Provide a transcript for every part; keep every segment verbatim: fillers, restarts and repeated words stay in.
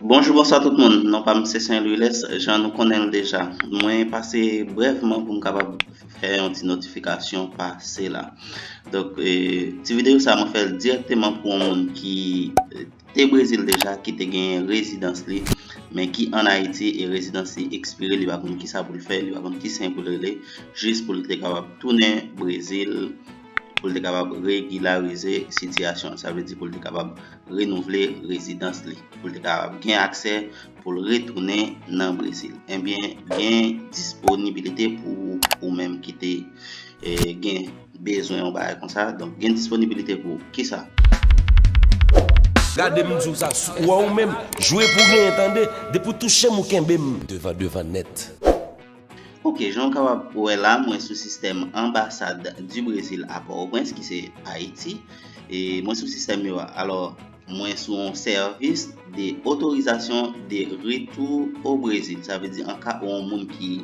Bonjou, bonswa tout moun. Non pa m se Saint Louis Lès, jan nou konnen l deja. Mwen pase brèvman pou m kapab fè yon ti notifikasyon pase la. Donk, eh, ti videyo sa a mwen fè l dirèkteman pou yon moun ki, eh, te Brezil deja, ki te genyen rezidans li, men ki ann Ayiti e rezidans li ekspire, li pa konn kisa pou l fè, li pa konn ki sen pou l rele, jis pou l te kapab tounen Brezil, pou l te kapab regilarize sitiyasyon l. Sa vle di pou l te kapab renouvle rezidans li, pou l te kapab gen aksè pou l retounen nan Brezil. Ebyen, gen disponibilite pou ou menm ki te, eh, gen bezwen yon bagay konsa. Donk, gen disponibilite pou ou. Kisa? Gade m di w sa, ou wè ou menm, jwe pou genyen tande, depi w touche m ou kenbe m. Devan devan nèt. Ok, jan w kapab wè la, mwen sou sistèm anbasad di Brezil a Pòtoprens, ki se Ayiti. E mwen sou sistèm yo a. Alò, mwen sou yon sèvis de otorizasyon de retour au Brésil. Sa vle di, an ka ou yon moun ki,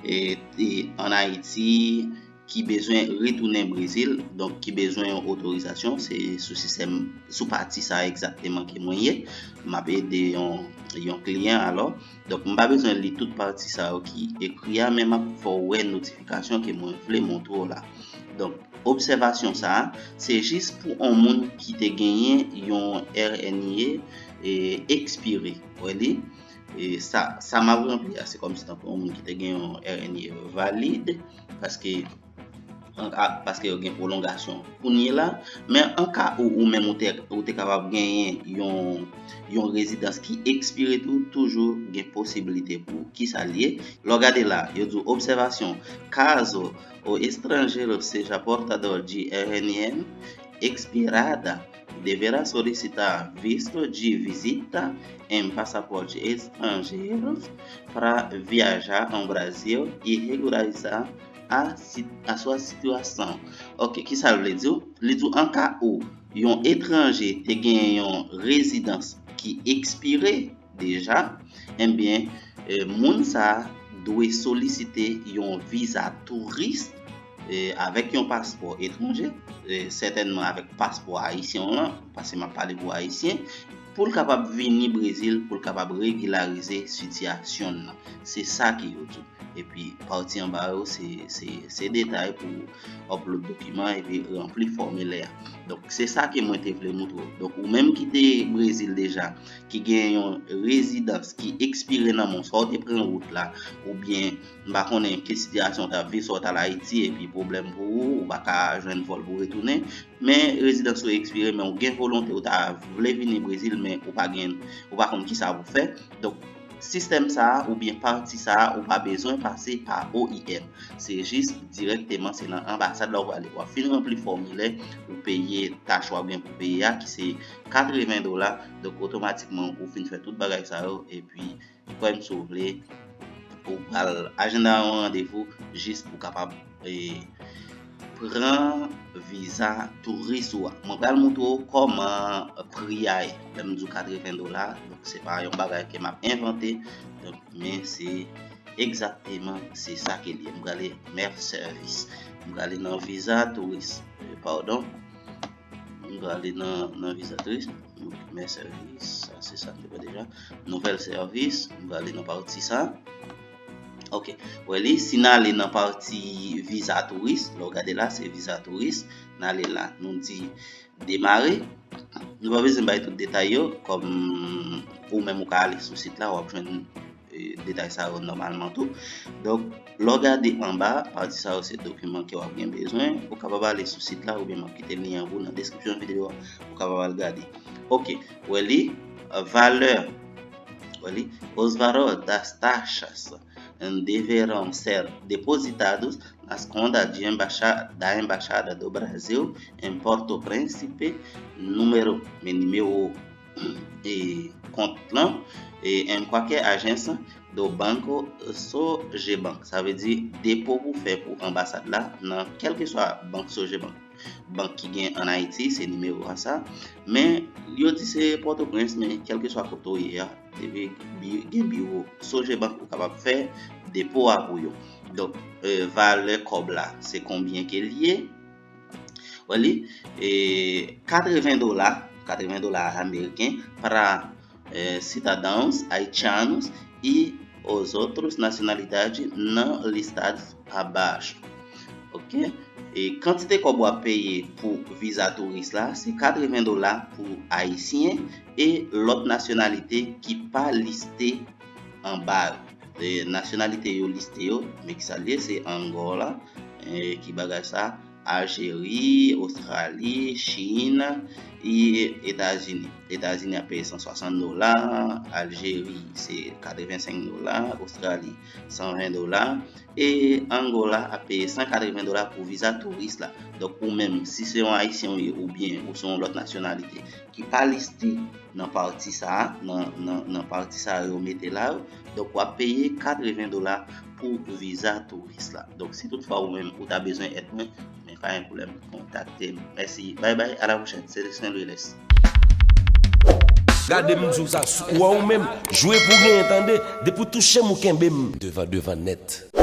eh, te ann Ayiti, ki bezwen retounen Brezil, donk ki bezwen yon otorizasyon, se sou sistèm, sou pati sa a egzakteman ke mwen ye. M ap ede yon, yon kliyan alò. Donk, m pa bezwen li tout pati sa yo ki ekri a, men m ap fè w wè notifikasyon ke mwen vle montre w la. Donk, obsèvasyon sa a, se jis pou yon moun ki te genyen yon R N I E, eh, ekspire. Wè li? E sa, sa m ap ranpli a, se kòmsi tankou yon moun ki te gen yon R N I E valid, paske, an, a, paske yo gen pwolongasyon kounye la. Men an ka ou, ou menm ou te, ou te kapab genyen yon, yon rezidans ki ekspire tou, toujou gen posibilite pou ou. Kisa l ye? Lè w gade la, yo di w obsèvasyon, caso o estrangeiro seja portador de R N I E expirada, deverá solicitar visto de visita em passaporte estrangeiro para viajar ao Brasil e regularizar a, si- a sua situação. Ok, kisa l vle di w? Li di w an ka ou yon etranje te gen yon rezidans ki ekspire deja, ebyen, eh, moun sa a dwe solisite yon viza touris, eh, avèk yon paspò etranje, eh, sètènman avèk paspò ayisyen w lan, paske m ap pale pou ayisyen, pou l kapab vini Brezil, pou l kapab regilarize sitiyasyon l lan. Se sa ke yo di w. Epi, pati anba yo, se, se, se detay pou upload dokiman epi ranpli fòmilè a. Donk, se sa ke mwen te vle moutre w. Donk, ou menm ki te Brezil deja, ki gen yon rezidans ki ekspire nan men w, swa w te pran wout la, oubyen m pa konnen ki sitiyasyon w t ap viv, swa w t al Ayiti epi pwoblèm pou ou, ou pa ka jwenn vòl pou w retounen, men rezidans ou ekspire, men ou gen volonte, ou ta vle vini Brezil, men ou pa gen, ou pa konn kisa pou w fè. Donk, sistèm sa a, oubyen pati sa a, ou pa bezwen pase pa O I M. Se jis dirèkteman, se nan anbasad la ou prale. W ap fin ranpli fòmilè, ou peye tach w ap gen pou peye a, ki se katreven dola. Donk, otomatikman, ou fin fè tout bagay sa yo, epi, kwè m si w vle, ou pral ajanda yon randevou jis pou kapab, eh, pran viza touris ou a. Mwen pral moutre w kòman pri a ye. Lè m di w katreven dola, donk se pa yon bagay ke m ap envante, donk, men se egzakteman se sa ke l ye. M prale mè sèvis. M prale nan viza touris. Eh, padon. M prale nan, nan viza touris. Mè sèvis, sa se sa m te fè deja. Nouvèl sèvis, m prale nan pati sa. Ok, wè li, si n ale nan pati viza touris, lè w gade la, se viza touris, n ale la, nou di demare. Nou pa bezwen bay tout detay yo, kòm ou menm ou ka ale sou sit la, w ap jwenn, eh, detay sa yo nòmalman tou. Donk, lè w gade anba, pati sa yo se dokiman ke w ap gen bezwen, ou kapab ale sou sit la oubyen m ap kite lyen an pou w nan deskripsyon videyo a, ou kapab al gade. Ok, wè li, valè, wè li, os valores das taxas deverão ser depositados nas contas de embaixa- da Embaixada do Brasil em Porto Príncipe, número, men nimewo, e, kont lan, e, em qualquer agência do Banco Sogebank. Sa vle di depo pou fè pou anbasad la nan kèlkeswa bank Sogebank, bank ki gen ann Ayiti, se nimewo a sa. Men, yo di se Pòtoprens, men kèlkeswa kote w ye a, depi bi- gen biwo Sogebank, ou kapab fè depo a pou yo. Donk, eh, valè kòb la, se konbyen ke l ye? Wè li, eh, katreven dola, katreven dola ameriken, para eh, cidadãos haitianos e os outros nacionalidade não listados abaixo. Ok? E kantite kòb w ap peye pou viza touris la, se katreven dola pou ayisyen e lòt nasyonalite ki pa liste anba yo. E nasyonalite yo liste yo, men ki sa l ye, se Angola, e ki bagay sa, Aljeri, Ostrali, Chin, e Etazini. Etazini ap peye san swasant dola, Aljeri se katrevensenk dola, Ostrali san ven dola, e Angola ap peye san katreven dola pou viza touris la. Donk ou menm, si se yon ayisyen ou ye, oubyen ou se yon lòt nasyonalite ki pa liste nan pati sa a, nan, nan, nan pati sa a yo mete la yo, donk w ap peye katreven dola pou viza touris la. Donk si toutfwa ou menm ou ta bezwen èd mwen, men pa gen pwoblèm, kontakte m. Mèsi, bye bye, à la prochaine. Se Saint Louis L'Est. Gade m di w sa, ou wè ou menm, jwe pou genyen tande, depi w touche m ou kenbe m. Devan devan nèt.